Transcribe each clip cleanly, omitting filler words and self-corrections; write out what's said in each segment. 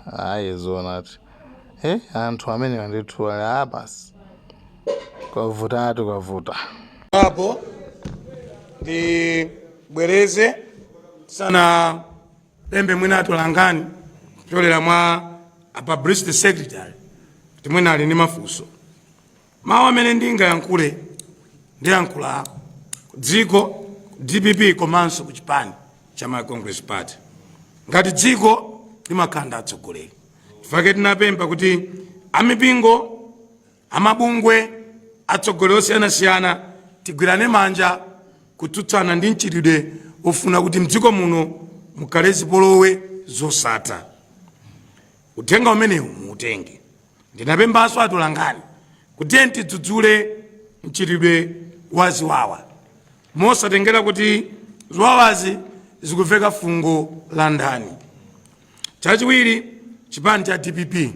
Ayi, zoonati, anthu amenewa ndithu ali a basi, kwavutatu, kwavuta. Apo ndibwereze sana pembe mwina atolangani kupyolera mwa a publicity secretary kuti mwina ali ndi mafunso. Mawu amene ndingayankhule, ndiyankhula ku dziko, ku DPP komanso ku chipani cha Malawi Congress Party. Ngati dziko limakhala ndi atsogoleri, chifukwa tinapempha kuti amipingo, amabungwe, atsogoleri osiyanasiyana tigwirane manja kutsutsana ndi mchitidwe ofuna kuti mdziko muno mukhale zipolowe zosatha. Uthenga umenewu muutenge. Ndinapemphanso atolangani kuti tidzudzule mchitidwe wa ziwawa, mosatengera kuti ziwawazi zikuveka fungo la ndani. Chachiwiri, chipani cha DPP,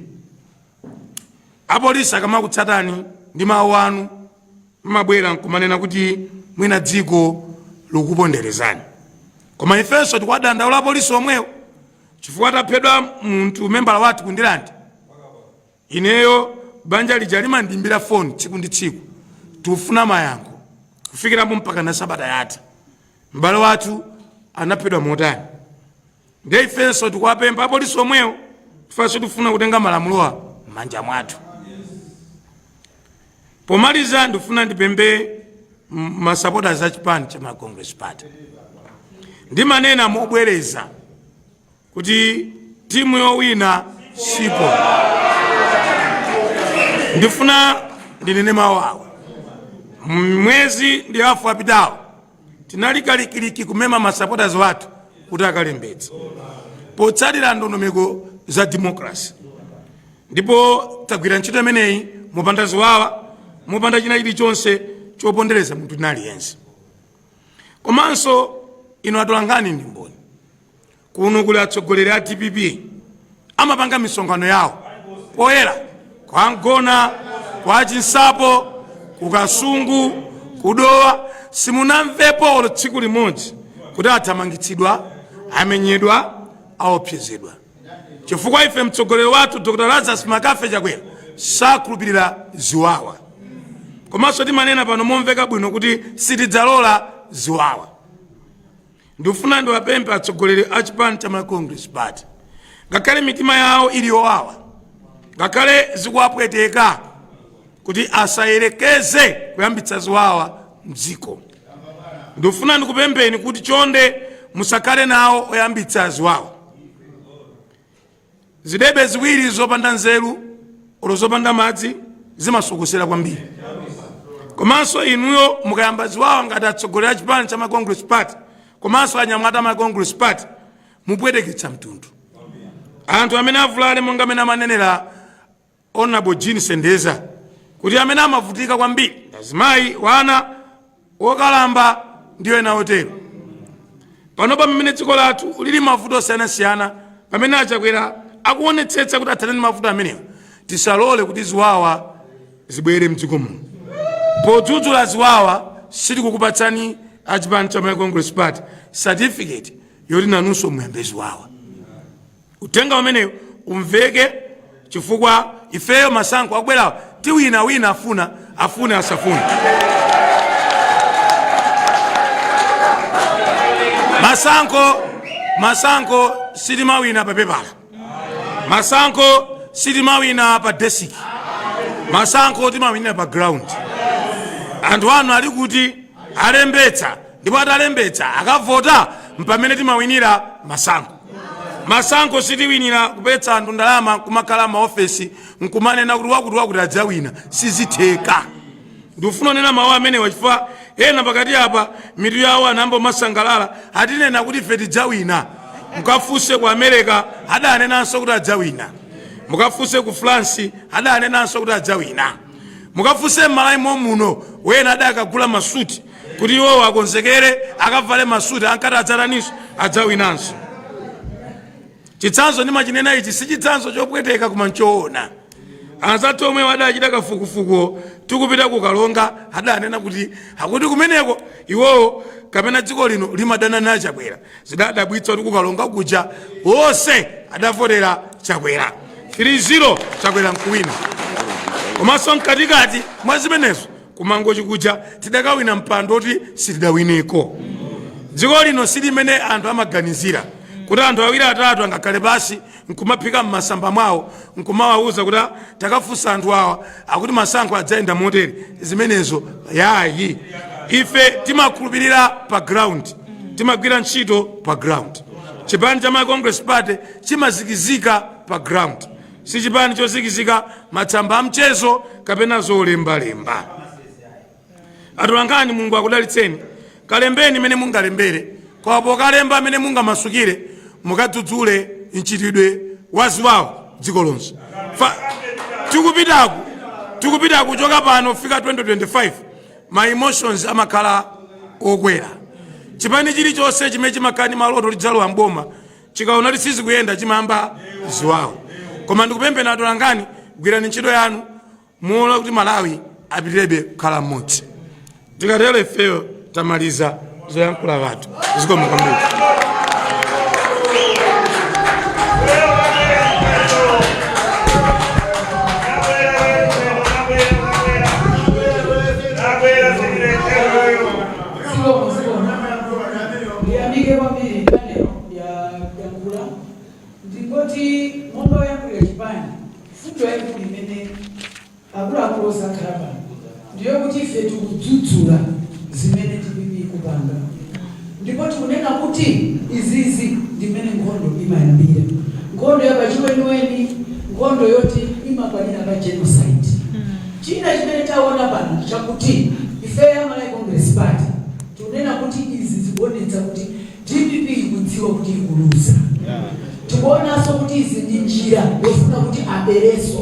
apolisi akamakutsatani ndi mawu anu, mmabwera nkumanena kuti mwina dziko likuponderezani, koma ifenso tikuwadandaula apolisi omwewo, chifukwa taphedwa munthu, membala wathu ku Ndirande. Ineyo banja lija limandiimbira foni tsiku ndi tsiku, "Tikufuna mayankho kufikirapo mpaka na sabata yatha, m'bale wathu anaphedwa motani?" Ndiye ifenso tikuwapempha apolisi omwewo, ifenso tifuna kutenga malamulowa m'manja mwathu. Pomaliza, ndifuna ndipembe masupporters a chipani cha Malawi Congress Party. Ndimanena mobwereza kuti timu yowina sipo. Ndifuna ndinene mawu awa: mwezi ndi hafu apitawo tinali kalikiliki kumema masupporters wathu kuti akalembetsa potsatira ndondomeko za democracy, ndipo tagwira ntchito imeneyi mopanda ziwawa, mopanda china chilichonse chopondereza munthu aliyense. Komanso inu atolangani ndi mboni, kuno kuli atsogoleri a DPP amapanga misonkhano yawo poyera, kwa Ngona, kwa Chinsapo, kuKasungu, kuDowa. Simunamvepo olo tsiku limodzi kuti athamangitsidwa, amenyedwa, aopsezedwa, chifukwa ife mtsogoleri wathu Dr Lazarus Makafe Chakwera sakhulupirira ziwawa. Komanso timanena pano momveka bwino kuti sitidzalola ziwawa. Ndifuna ndiwapemphe atsogoleri a chipani cha Malawi Congress Party, ngakhale mitima yawo ili yowawa, ngakhale zikuwapweteka, kuti asayerekeze kuyambitsa ziwawa mdziko. Ndifuna ndikupempheni kuti chonde musakhale nawo oyambitsa ziwawa. Zidebe ziwiri zopanda nzeru olo zopanda madzi zimasokosera kwambiri. Komanso inuyo mukayamba ziwawa ngati atsogoleri a chipani cha Malawi Congress Party komanso anyamata a Malawi Congress Party, mupweteketsa mtundu. Anthu amene avulale, monga amene amanenera Honorable Jean Sendeza, kuti amene amavutika kwambiri azimayi, wana, wokalamba ndiyo ena otero. Panopa pamene dziko lathu lili mavuto osiyanasiyana, pamene aChakwera akuonetsetsa kuti athane ndi mavuto amenewa, tisalole kuti ziwawa zibwere mdziko muno. Podzudzula ziwawa, sitikukupatsani achipani cha Malawi Congress Party certificate yoti nanunso muyambe ziwawa. Uthenga umeneyo umveke, chifukwa ifeyo masankho akubwerawa tiwina, wina afuna afune asafune. Masankho sitimawina pa pepala, masankho sitimawina pa desiki, masankho timawinira pa ground. Anthu anu ali kuti alembetsa, ndipo atalembetsa akavota, mpamene timawinira masankho. Masankho sitiwinira kupetsa anthu ndalama, kumakhala maofesi nkumanena kuti wakuti wakuti adzawina. Sizitheka. Ndikufuna kunena mawu amenewa chifukwa ena pakati apa mitu yawo anayamba masangalala, atinena kuti ife tidzawina. Mukafunse ku America, adanenanso kuti adzawina. Mukafunse ku France, adanenanso kuti adzawina. Mukafunse m'Malawi momuno, wena adakagula masuti kuti iwowo akonzekere akavale masuti, ankati adzataninso? Adzawinanso. Chitsanzo ndimachinena ichi si chitsanzo chopweteka, koma nchoona. Anzathu omwe adachita kafukufuku tikupita kukalonga adanena kuti akuti kumeneko iwowo kapena dziko lino limadana na Chakwera. Zidadabwitsa kuti kukalonga kuja wonse adavotera Chakwera 3-0, Chakwera nkuwina. Komanso mkatikati mwa zimenezo, kuMangochi kuja tidakawina mpando oti sitidawineko. Dziko lino silimene anthu amaganizira kuti anthu awiri atatu angakhale pasi nkumaphika mmasamba mwawo nkumawawuza kuti, "Ah, takafunsa anthu awa, akuti masankho adzayenda motere." Zimenezo yayi. Ife timakhulupirira pa ground, timagwira ntchito pa ground. Chipani cha Malawi Congress Party chimazikizika pa ground, si chipani chozikizika matsamba a mchezo kapena zolembalemba. Atolankhani, Mulungu akudalitseni. Kalembeni mene mungalembere, koma pokalemba amene mungamasukire, mukadzudzule mchitidwe waziwawo dziko lonse. Tikupitaku kuchoka pano fika 2025, ma emotions amakhala okwera. Chipani chilichonse chimene chimakhala ndi maloto lidzalowa mboma, chikaona kuti sizikuyenda, chimayamba ziwawo. Koma ndikupempheni atolankhani, gwirani ntchito yanu muona kuti Malawi apitirebe kukhala mmodzi. Tikatero ifeyo tamaliza zoyankhula zathu. Zikomo kwambiri. Zikomo, zikomo. Ndiyamike kwambiri panel ya yankhula. Ndingoti monga oyankhulira chipani, fundo yaikulu imene akuluakulu osakhala pano ndiyo kuti ife tikudzudzula zimene DPP ikupanga, ndipo tikunena kuti izizi ndi mmene nkhondo imayambira, nkhondo yapachiweniweni, nkhondo yoti imakwanira pa genocide. China chimene taona pano ndi chakuti ife ya Malawi Congress Party tikunena kuti izi zikuonetsa kuti DPP ikudziwa kuti ikuluza. Tikuonanso kuti izi ndi njira yofuna kuti abereso,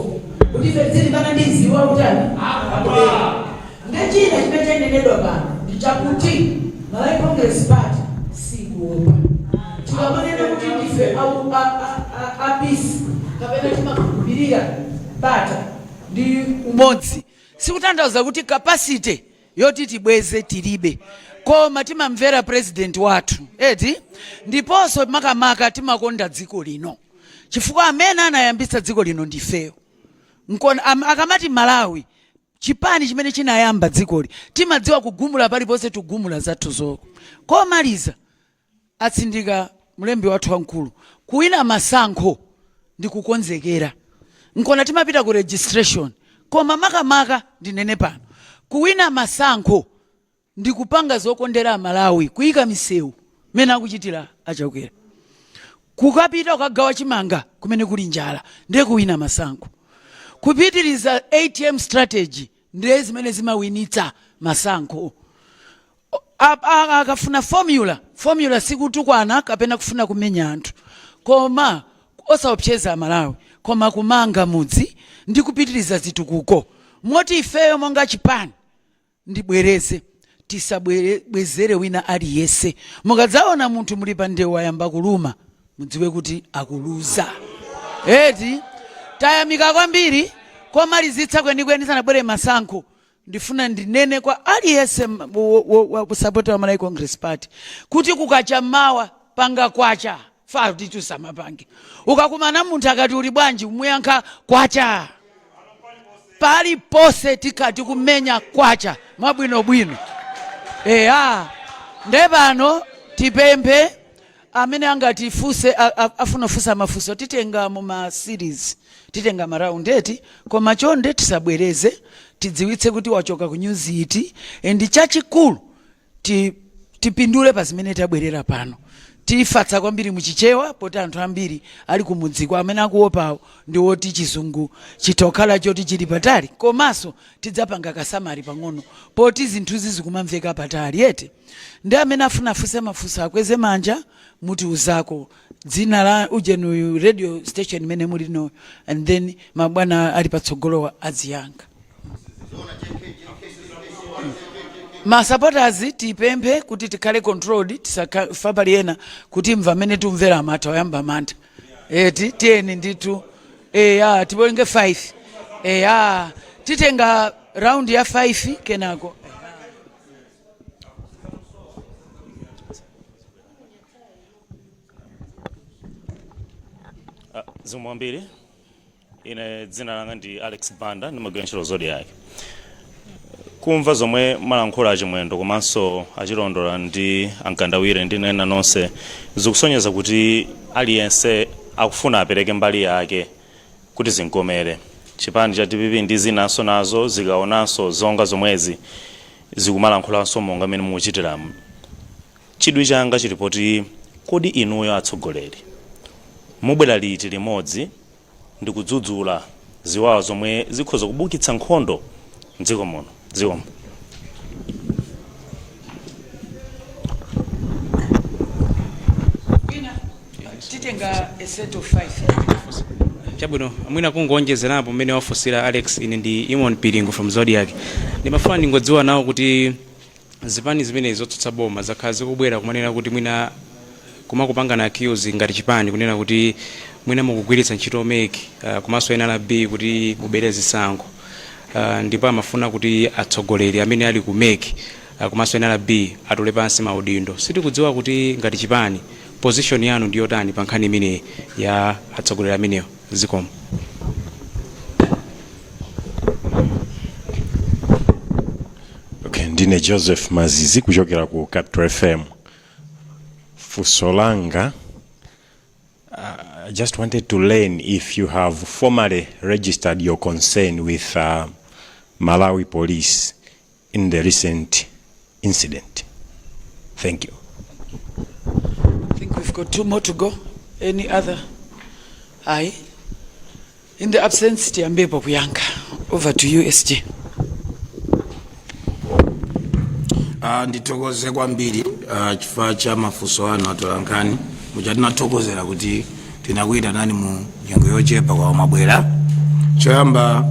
kuti ife tizilimbana ndi iziwa kuti ani akubera. Nde china chimene chanenedwa pano ndi chakuti Malawi Congress Party sikuopa. Tikamanena kuti ndife a peace kapena timakhulupirira bata ndi umodzi, sikutanthauza kuti capacity yoti tibweze tilibe, koma timamvera president wathu eti, ndiponso makamaka timakonda dziko lino, chifukwa amene anayambitsa dziko lino ndifeyo. Akamati Malawi, chipani chimene chinayamba dzikoli, timadziwa kugumula paliponse, tigumula zathu zoko. Komaliza, atsindika mlembi wathu wamkulu, kuwina masankho ndi kukonzekera, nkona timapita ku registration. Koma makamaka ndinene pano, kuwina masankho ndi kupanga zokondera Amalawi, kuyika misewu mene akuchitira aChakwera, kukapita kukagawa chimanga kumene kuli njala, ndiye kuwina masankho. Kupitiriza ATM strategy, ndiye zimene zimawinitsa masankho. Akafuna formula, formula sikutukwana kapena kufuna kumenya anthu, koma osaopseza Amalawi, koma kumanga mudzi ndi kupitiriza zitukuko. Moti ifeyo monga chipani, ndibwereze, tisabwezere wina aliyense. Mukadzaona munthu muli pa ndewu ayamba kuluma, mudziwe kuti akuluza eti. Tayamika kwambiri. Komalizitsa kwenikweni, sanabwere masankho, ndifuna ndinene kwa aliyense wa kusapota wa Malawi Congress Party kuti kukacha mawa, panga kwacha fa titusamapange. Ukakumana munthu akati, "Uli bwanji?" umuyankha, "Kwacha." Paliponse tikati kumenya kwacha mwabwinobwino. Eya, nde pano tipemphe amene angatifunse, afuna kufunsa mafunso. Titenga mu ma series, titenga ma round eti, koma chonde tisabwereze, tidziwitse kuti wachoka ku news iti. And chachikulu, tipindule pa zimene tabwerera pano. Tifatsa kwambiri muchichewa, poti anthu ambiri ali kumudziko, amene akuopawo ndi woti chizungu chitokhala choti chili patali. Komanso tidzapanga ka summary pang'ono, poti zinthuzi zikumamveka patali eti. Ndi amene afuna afunse mafunso akweze manja, mutiuzako dzina la ujenuyu, radio station imene muli nayo, and then mabwana ali patsogolowa aziyankha. Ma supporters tipemphe kuti tikhale controlled, tisafa pali ena kuti mva amene tumvera amatha oyamba mantha eti. Tiyeni ndithu, eya, tiwerenge 5. Eya, titenga round ya 5 kenako. Zikomo kwambiri. Ine dzina langa ndi Alex Banda, ndimagwira ntchito Zodiak. Kumva zomwe malankhula achimwendo komanso achilondola ndi ankandawire ndi ena nonse, zikusonyeza kuti aliyense akufuna apereke mbali yake kuti zinkomere. Chipani cha DPP ndi zinanso nazo zikaonanso zonga zomwezi, zikumalankhulaso monga mmene mukuchitiramu. Chidwi changa chilipoti, kodi inuyo atsogoleri mubwera liti limodzi ndi kudzudzula ziwawa zomwe zikhoza kubukitsa nkhondo mdziko muno? Zikomo. Wina, titenga a set of five. Chabwino, mwina kungonjezerapo mmene wafunsira Alex, ine ndi Imon Piringo from Zodiak. Ndimafuna ndingodziwa nawo kuti zipani zimene zotsutsa boma zakhala zikubwera kumanena kuti mwina kumakupangana accuse ngati chipani, kunena kuti mwina mukugwiritsa ntchito MEC komanso NRB kuti mubere zisankho, ndipo amafuna kuti atsogoleri amene ali ku MEC komanso NRB atule pansi maudindo. Sitikudziwa kuti ngati chipani position yanu ndi yotani pa nkhani imeneyi ya atsogoleri amenewo. Zikomo. Okay, ndine Joseph Mazizi kuchokera ku Capital FM. Funso langa, I just wanted to learn if you have formally registered your concern with Malawi Police in the recent incident. Thank you. I think we've got two more to go. Any other? Aye. In the absence, tiyambepo kuyankha. Over to you, SG. Ndithokoze kwambiri chifukwa cha mafunso anu atolankhani. Muja tinathokozera kuti tinakuyitanani mu nyengo yochepa kwa mabwera. Choyamba,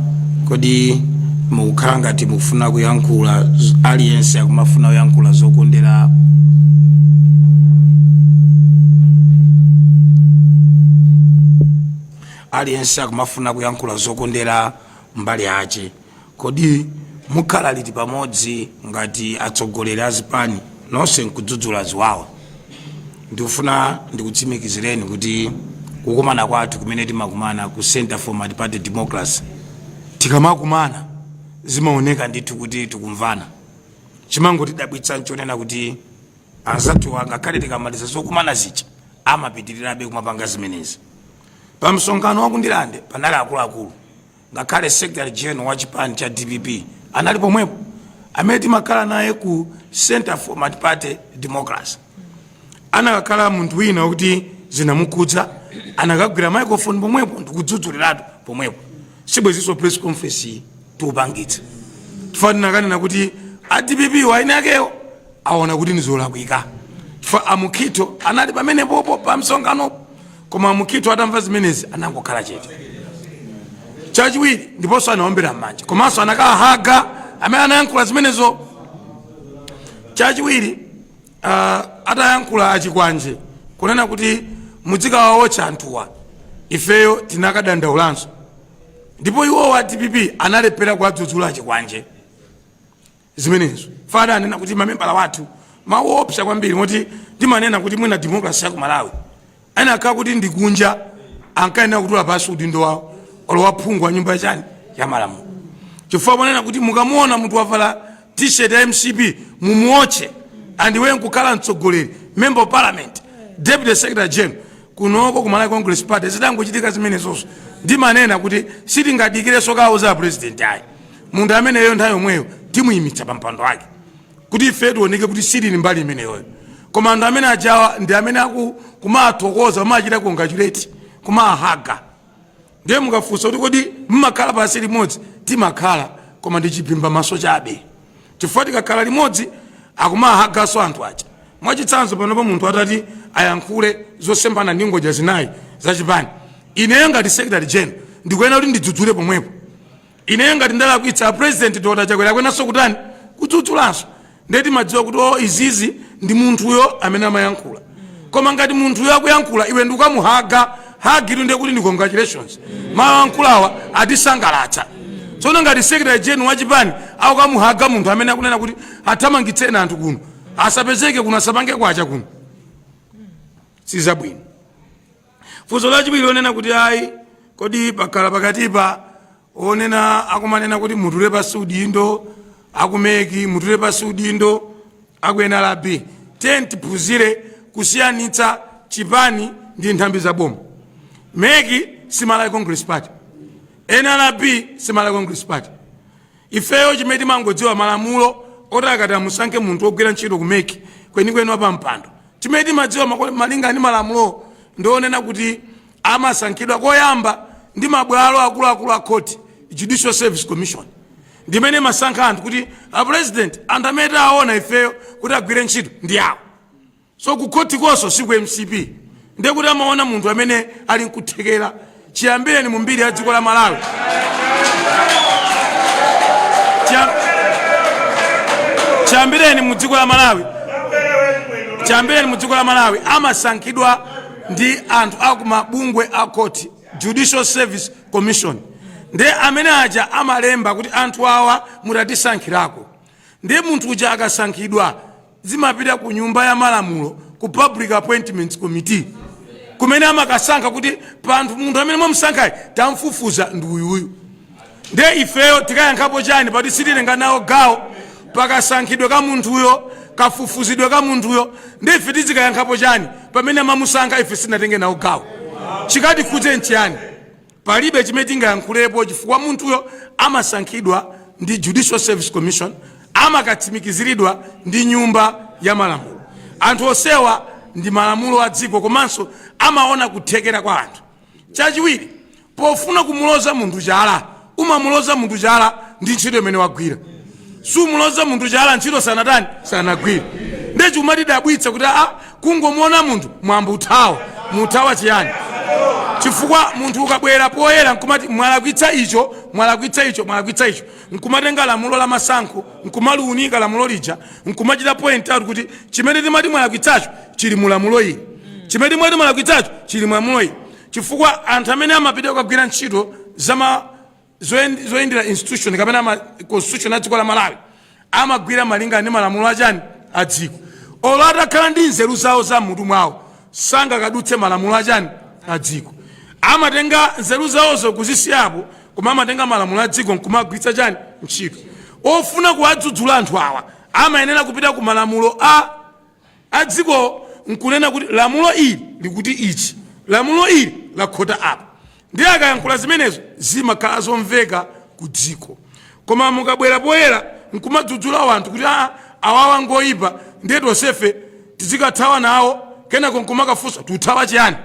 kodi mukukhala ngati mukufuna kuyankhula, aliyense akumafuna kuyankhula zokondera aliyense akumafuna kuyankhula zokondera mbali yace, kodi mukhala liti pamodzi ngati atsogoleri a zipani nonse nkudzudzula ziwawa? Ndikufuna ndikutsimikizireni kuti kukumana kwathu kumene timakumana ku Center for Multi-Party Democracy, tikamakumana zimaoneka ndithu kuti tikumvana. Chimangotidabwitsa nchonena kuti anzathuwa, ngakhale tikamaliza zokumana zija, amapitirirabe kumapanga zimenezi. Pa msonkhano wakundilande panali akuluakulu, ngakhale secretary general wa chipani cha DPP anali pomwepo, amene timakhala naye ku Center for Multi-Party Democracy. Anakakhala munthu wina wokuti zinamukhudza, anakagwira microphone pomwepo ndikudzudzuliratu pomwepo, sibwezinso press conference iyi tiupangitsa, chifukwa tinakanena kuti a DPP waine akewo aona kuti nizolakwika, chifukwa amukhito anali pamenepopo pa msonkhanopo. Koma amukhito atamva zimenezi anangokhala chete. Chachiwiri, ndiponso anaombera m'manja komanso anakahaga amene anayankhula zimenezo. Chachiwiri, atayankhula achikwanje kunena kuti mudzikawawotcha anthuwa, ifeyo tinakadandaulanso, ndipo iwowa a DPP analephera kuwadzudzula achikwanje zimenezo. Fada anena kuti mamembala wathu, mawu opsa kwambiri, moti timanena kuti mwina democracy ya ku Malawi ena akhala kuti ndikunja ankayenera kutula pasi udindo wawo, olo waphungu wa nyumba chani ya malamulo, chifukwa ponena kuti mukamuona munthu wavala T-shirt ya MCP mumuotche, andiwe nkukhala mtsogoleri, member of parliament, deputy secretary general kunoko ku Malawi Congress Party. Zitangochitika zimenezozo, ndimanena kuti sitingadikirenso kauza president ayi, munthu ameneyo nthawi yomweyo timuyimitsa pa mpando wake kuti ife tioneke kuti silili mbali imeneyoyo. Koma anthu amene ajawa ndi amene aku kumathokoza, kumachita congratulate, kumahaga. Ndiye mukafunsa kuti kodi mmakhala pansi limodzi, timakhala, koma ndi chiphimba maso chabe, chifukwa tikakhala limodzi akumahaganso anthu aja. Mwachitsanzo, panopo munthu atati ayankhule zosemphana ndi ngodya zinayi zachipani, ineyo ngati secretary general ndikuyenera kuti ndidzudzule pomwepo. Ineyo ngati ndalakwitsa, President Dr Chakwera akuyenanso kutani? Kudzudzulanso. Ndiye timadziwa kuti o, izizi ndi munthuyo amene amayankhula. Koma ngati munthuyo akuyankhula, iwe ndikukamuhaga hagitu, ndiye kuti ndi congratulations, mayankhulawa atisangalatsa. Tsono ngati secretary general wa chipani akukamuhaga munthu amene akunena kuti athamangitseni anthu kuno, asapezeke kuno, asapange kwacha kuno, sizabwino. Funso lachiwiri lonena kuti ayi, kodi pakhala pakatipa onena akumanena kuti mutule pasi udindo aku MEC, mutule pasi udindo aku NRB? Tiye tiphunzire kusiyanitsa chipani ndi nthambi za boma. MEC si Malawi Congress Party, NRB si Malawi Congress Party. Ifeyo chimene timangodziwa, malamulo oti akati amusankhe munthu wogwira ntchito ku MEC, kwenikweni wapampando, chimene timadziwa malinga ndi malamulo ndionena kuti amasankhidwa koyamba ndi mabwalo akuluakulu a court, Judicial Service Commission, ndimene masankha anthu kuti a president, anthu amene taona ifeyo kuti agwire ntchito ndi awo. So ku khoti konso si ku MCP, ndiye kuti amaona munthu amene ali nkuthekera. Chiyambireni mu mbiri ya dziko la Malawi, chiyambireni mu dziko la Malawi, chiyambireni mu dziko la Malawi, amasankhidwa ndi anthu akumabungwe a court, Judicial Service Commission. Ndiye amene aja amalemba kuti anthu awa mutatisankhirako. Ndiye munthu uja akasankhidwa, zimapita ku Nyumba ya Malamulo, ku Public Appointments Committee, kumene amakasankha kuti panthu munthu amene mwamusankhayi tamfufuza ndi uyuyu. Ndiye ifeyo tikayankhapo chani pati sititenga nawo gawo pakasankhidwe ka munthuyo, kafufuzidwe ka munthuyo? Ndiye ife tizikayankhapo chani pamene amamusankha ife sitinatenge nawo gawo? Chikatikhudze nchiyani? Palibe chimene tingayankhulepo, chifukwa munthuyo amasankhidwa ndi Judicial Service Commission, amakatsimikiziridwa ndi Nyumba ya Malamulo. Anthu onsewa ndi malamulo a dziko, komanso amaona kuthekera kwa anthu. Chachiwiri, pofuna kumuloza munthu chala, umamuloza munthu chala ndi ntchito imene wagwira. Sumuloza munthu chala ntchito sanatani, sanagwire. Ndiye chimatidabwitsa kuti a kungomuona munthu mwambo uthawa, muthawa chiyani? Chifukwa munthu ukabwera poyera nkumati mwalakwitsa icho, mwalakwitsa icho, mwalakwitsa icho, nkumatenga lamulo la masankho, nkumaliunika lamulo lija, nkumachita point out kuti chimene timati mwalakwitsacho chili mu lamulo ili, chimene timati mwalakwitsacho chili mu lamulo ili. Chifukwa anthu amene amapita kukagwira ntchito zama zoyendera institution kapena ma constitution a dziko la Malawi amagwira malinga ndi malamulo achani, a dziko. Olo atakhala ndi nzeru zawo za mutu mwawo, sangakadutse malamulo achani, a dziko. Amatenga nzeru zawozo kuzisiyapo, koma amatenga malamulo a dziko nkumagwiritsa chani, ntchito. Ofuna kuwadzudzula anthu awa amayenera kupita ku malamulo a dziko nkunena kuti lamulo ili likuti ichi, lamulo ili lakhota apa. Ndiye akayankhula zimenezo zimakhala zomveka ku dziko. Koma mukabwera poyera nkumadzudzula wanthu kuti aa, awawa ngoyipa, ndiye tonsefe tizikathawa nawo, kenako nkumakafunsa tuthawa chiyani?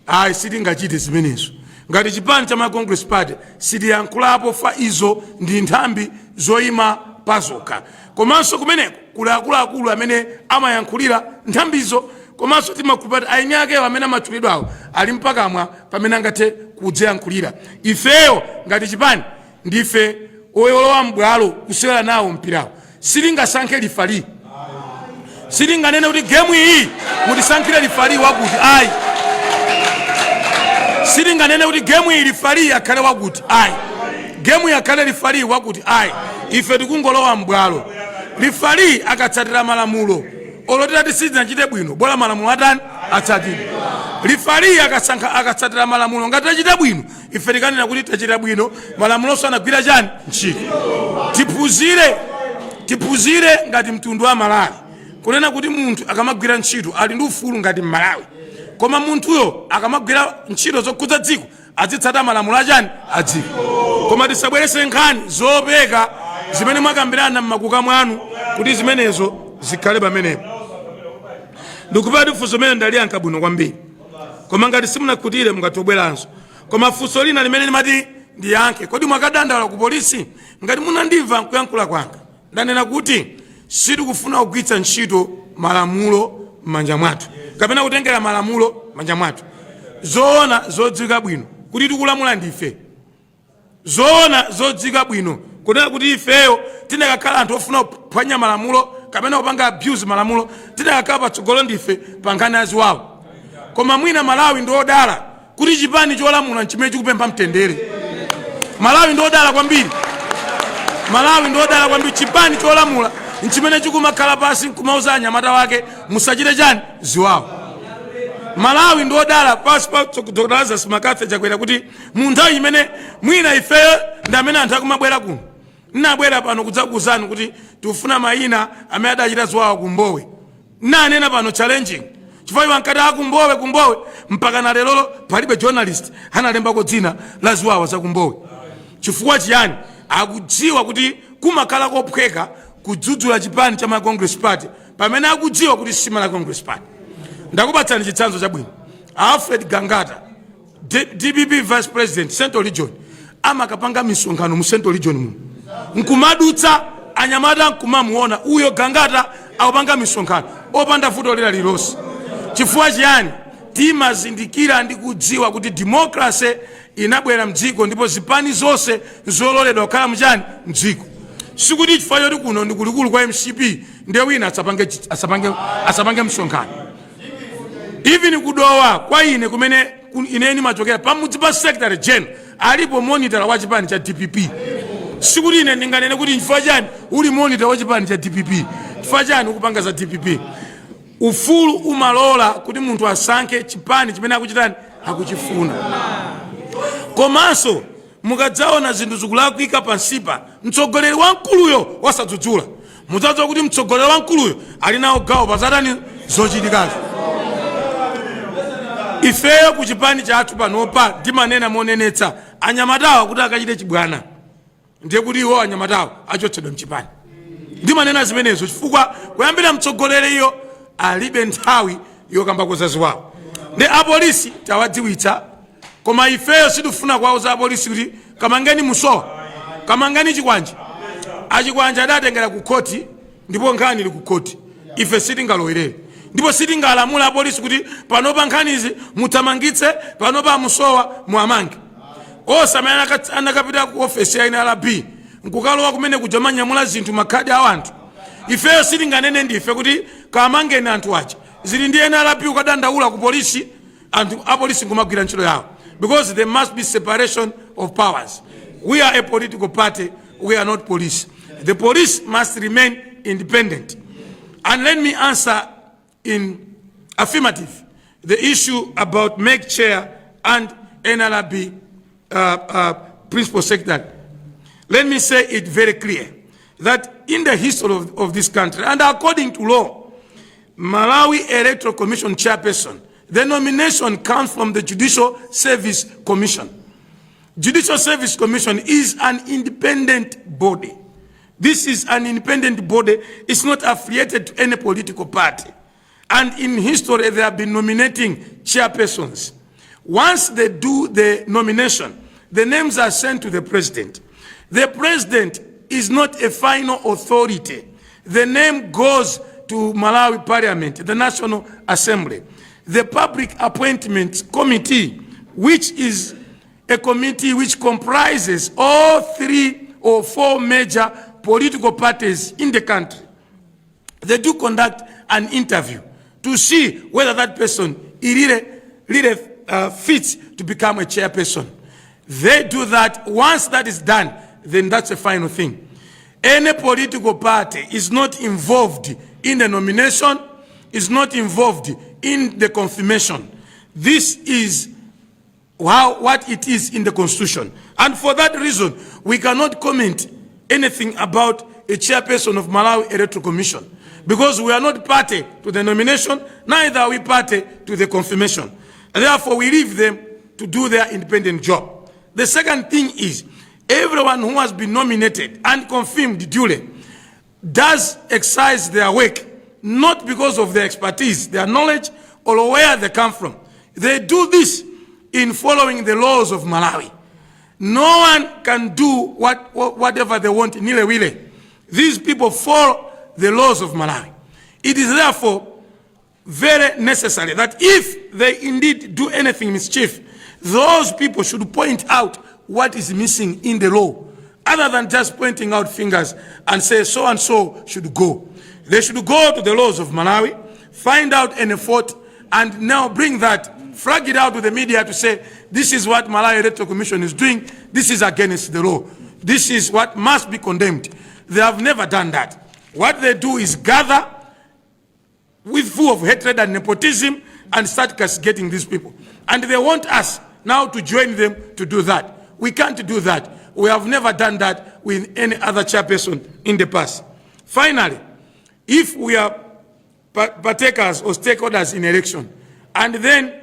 Ayi, sitingachite zimenezo. Ngati chipani cha ma Congress Party sitiyankhulapo fa izo ndi nthambi zoyima pazokha, komanso kumeneko kuli akuluakulu amene amayankhulira nthambizo, komanso timakhulupirira kuti aini akewo amene amatchulidwawo ali mpakamwa pamene angathe kudziyankhulira. Ifeyo ngati chipani ndife oyolowa mbwalo kusewera nawo mpirawo. Sitingasankhe referee, sitinganene kuti game iyi mutisankhire referee wakuti, ayi. Sitinganene kuti game iyi referee akhale wakuti, ayi. Game iyi akhale referee wakuti, ayi. Ife tikungolowa mbwalo. Referee akatsatira malamulo, olo titati sizinachite bwino, bola malamulo atani, atsatire. Referee akasankha, akatsatira malamulo, ngati tachita bwino, ife tikanena kuti tachita bwino, malamulo anagwira chani, ntchito. Tiphunzire, tiphunzire ngati mtundu wa Malawi kunena kuti munthu akamagwira ntchito ali ndi ufulu ngati Mmalawi, koma munthuyo akamagwira ntchito zokhudza dziko azitsata malamulo achani, a dziko. Koma tisabwerese nkhani zopeka zimene mwakambirana mmakuka mwanu kuti zimenezo zikhale pamenepo. Ndikupati funso limene ndaliyankha bwino kwambiri, koma ngati simunakhutire mungatobweranso. Koma funso lina limene limati ndiyankhe: kodi mwakadandaula ku polisi? Ngati munandimva nkuyankhula kwanga, ndanena kuti sitikufuna kugwiritsa ntchito malamulo m'manja mwathu kapena kutengera malamulo m'manja mwathu. Zoona zodziwika bwino kuti tikulamula ndife. Zoona zodziwika bwino kunena kuti ifeyo tinakakhala anthu ofuna kuphwanya malamulo kapena kupanga abuse malamulo, tinakakhala patsogolo ndife pa nkhani aziwawo. Koma mwina Malawi ndi odala kuti chipani cholamula nchimene chikupempha mtendere. Malawi ndi odala kwambiri, Malawi ndi odala kwambiri. Chipani cholamula nchimene chikumakhala pasi nkumauza anyamata wake musachite chani, ziwawo. Malawi ndi odala pasi pa Dr Lazarus McCarthy Chakwera, kuti mu nthawi imene mwina ifeyo ndi amene anthu akumabwera kuno, nnabwera pano kudzakuwuzani kuti tikufuna mayina amene adachita ziwawa kumbowe. Nanena pano challenging, chifukwa iwo ankati akumbowe, kumbowe, mpaka na lerolo palibe journalist analembako dzina la ziwawa za kumbowe. Chifukwa chiyani? Akudziwa kuti kumakhala kophweka kudzudzula chipani cha Malawi Congress Party pamene akudziwa kuti si Malawi Congress Party. Ndakupatsani chitsanzo chabwino: Alfred Gangata, DPP vice president, Central Region, amakapanga misonkhano mu Central Region muno, nkumadutsa anyamata nkumamuona uyo Gangata akupanga misonkhano opanda vuto lina lililonse. Chifukwa chiyani? Timazindikira ndi kudziwa kuti democracy inabwera mdziko ndipo zipani zonse zololedwa kukhala mchani? Mdziko. Sikuti chifukwa choti kuno ndi kulikulu kwa MCP ndiye wina asapange msonkhano. Even kudowa kwa ine kumene ine ndimachokera, pamudzi pa secretary general alipo monitor wa chipani cha DPP. Sikuti ine ndinganene kuti chifukwa chani uli monitor wa chipani cha DPP, chifukwa chani ukupanga za DPP. Ufulu umalola kuti munthu asankhe chipani chimene akuchitani, akuchifuna. Komanso mukadzaona zinthu zikulakwika pansipa, mtsogoleri wamkuluyo wasadzudzula, mudzadziwa kuti mtsogoleri wamkuluyo ali nawo gawo pazatani, zochitikazo. Ifeyo ku chipani chathu panopa timanena monenetsa, anyamatawa kuti akachite chibwana, ndiye kuti iwo anyamatawa achotsedwa mchipani. Ndimanena zimenezo chifukwa kuyambira mtsogoleri iyo alibe nthawi yokambako zaziwawo. Ndi apolisi tawadziwitsa, koma ifeyo sitifuna kuwauza apolisi kuti kamangeni Musowa, kamangeni Chikwanje. Achikwanje adatengera ku khoti ndipo nkhani ili ku khoti. Ife sitingalowerere ndipo sitingalamula apolisi kuti panopa nkhanizi muthamangitse, panopa Amusowa muamange. Onse amene anakapita ku ofesi ya NRB nkukalowa kumene kuja manyamula zinthu, makhadi a anthu, ifeyo sitinganene ndife kuti kamangeni anthu aja. Zili ndi NRB ukadandaula ku polisi, anthu apolisi nkumagwira ntchito yawo, because there must be separation of powers. We are a political party, we are not police. The police must remain independent. And let me answer in affirmative the issue about MEC chair and NRB principal secretary. Let me say it very clear that in the history of this country and according to law, Malawi Electoral Commission chairperson, the nomination comes from the Judicial Service Commission. Judicial Service Commission is an independent body. This is an independent body. It's not affiliated to any political party. And in history, they have been nominating chairpersons. Once they do the nomination, the names are sent to the president. The president is not a final authority. The name goes to Malawi Parliament, the National Assembly. The Public Appointments Committee, which is a committee which comprises all three or four major political parties in the country, they do conduct an interview to see whether that person really, really fits to become a chairperson. They do that. Once that is done, then that's a final thing. Any political party is not involved in the nomination, is not involved in the confirmation. This is what it is in the constitution. And for that reason, we cannot comment anything about a chairperson of Malawi Electoral Commission, because we are not party to the nomination, neither are we party to the confirmation. Therefore, we leave them to do their independent job. The second thing is, everyone who has been nominated and confirmed duly does exercise their work, not because of their expertise, their knowledge, or where they come from. They do this in following the laws of Malawi. No one can do whatever they want nilewile. These people follow the laws of Malawi. It is therefore very necessary that if they indeed do anything mischief, those people should point out what is missing in the law, other than just pointing out fingers and say so and so should go. They should go to the laws of Malawi, find out an effort, and now bring that, flag it out to the media to say, this is what Malawi Electoral Commission is doing, this is against the law, this is what must be condemned. They have never done that. What they do is gather with full of hatred and nepotism. and start castigating these people. And they want us now to join them to do that. We can't do that. We have never done that with any other chairperson in the past. Finally, if we are partakers or stakeholders in election, and then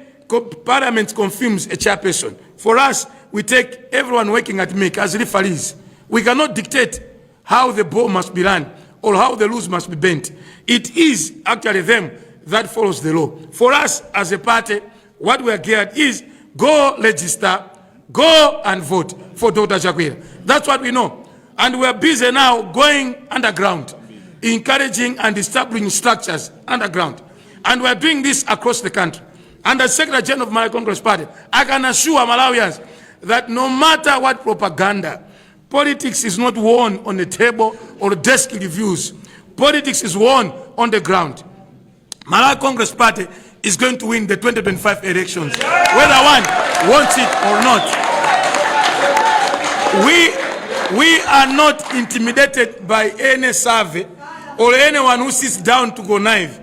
Parliament confirms a chairperson, for us, we take everyone working at MEC as referees. We cannot dictate how the ball must be run or how the rules must be bent. It is actually them that follows the law. For us as a party, what we are geared is go register, go and vote for Dr. Chakwera. That's what we know. And we are busy now going underground, encouraging and establishing structures underground. And we are doing this across the country. And as Secretary General of Malawi Congress Party, I can assure Malawians that no matter what propaganda, politics is not won on the table or desk reviews. Politics is won on the ground. Malawi Congress Party is going to win the 2025 elections, whether one wants it or not. We are not intimidated by any survey or anyone who sits down to connive.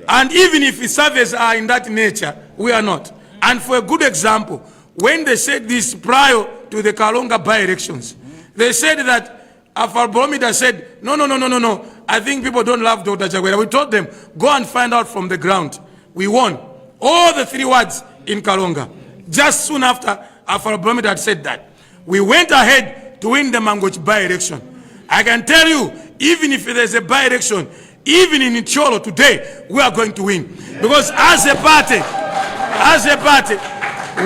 And even if the surveys are in that nature, we are not. And for a good example, when they said this prior to the Karonga by-elections, they said that Afrobarometer said, "No, no, no, no, no, no. I think people don't love Dr. Chakwera." We told them, "Go and find out from the ground." We won all the three wards in Karonga. Just soon after Afrobarometer had said that. We went ahead to win the Mangochi by-election. I can tell you, even if there's a by-election, even in Thyolo today, we are going to win. Because as a party,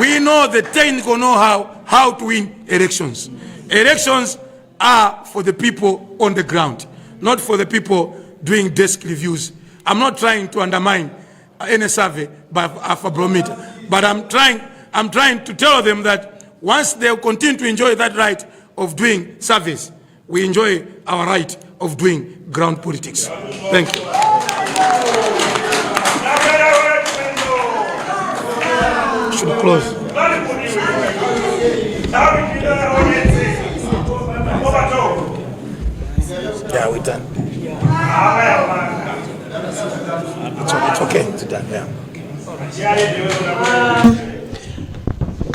we know the technical know-how, how to win elections. Elections are for the people on the ground, not for the people doing desk reviews. I'm not trying to undermine any survey by Afrobarometer, but I'm trying to tell them that once they continue to enjoy that right of doing surveys, we enjoy our right of doing ground politics. Thank you. Should close. Yeah, we're done. It's okay. It's done, yeah.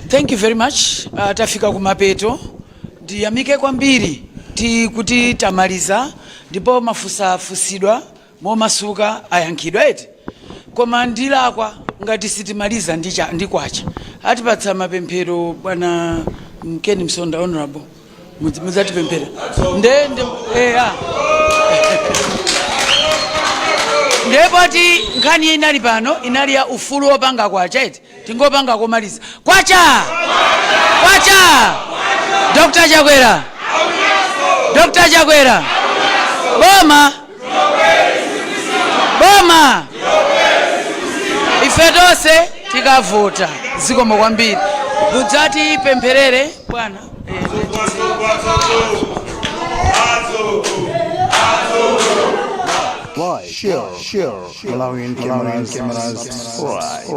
Thank you very much. Tafika kumapeto. Ndiyamike kwambiri ti kuti tamaliza ndipo mafunso afunsidwa momasuka, ayankhidwa, eti? Koma ndilakwa ngati sitimaliza ndi kwacha. Atipatsa mapemphero bwana Mkeni Msonda, honorable. Mudzatipemphera nde ah. Ndepoti nkhani inali pano inali ya ufulu wopanga kwacha, eti? Tingopanga komaliza. Kwacha, kwacha! Dr Chakwera, Dr Chakwera, boma, boma! Ife tonse tikavota. Zikomo kwambiri. Mudzati pempherere bwana. Like, share, share, Malawian cameras, subscribe.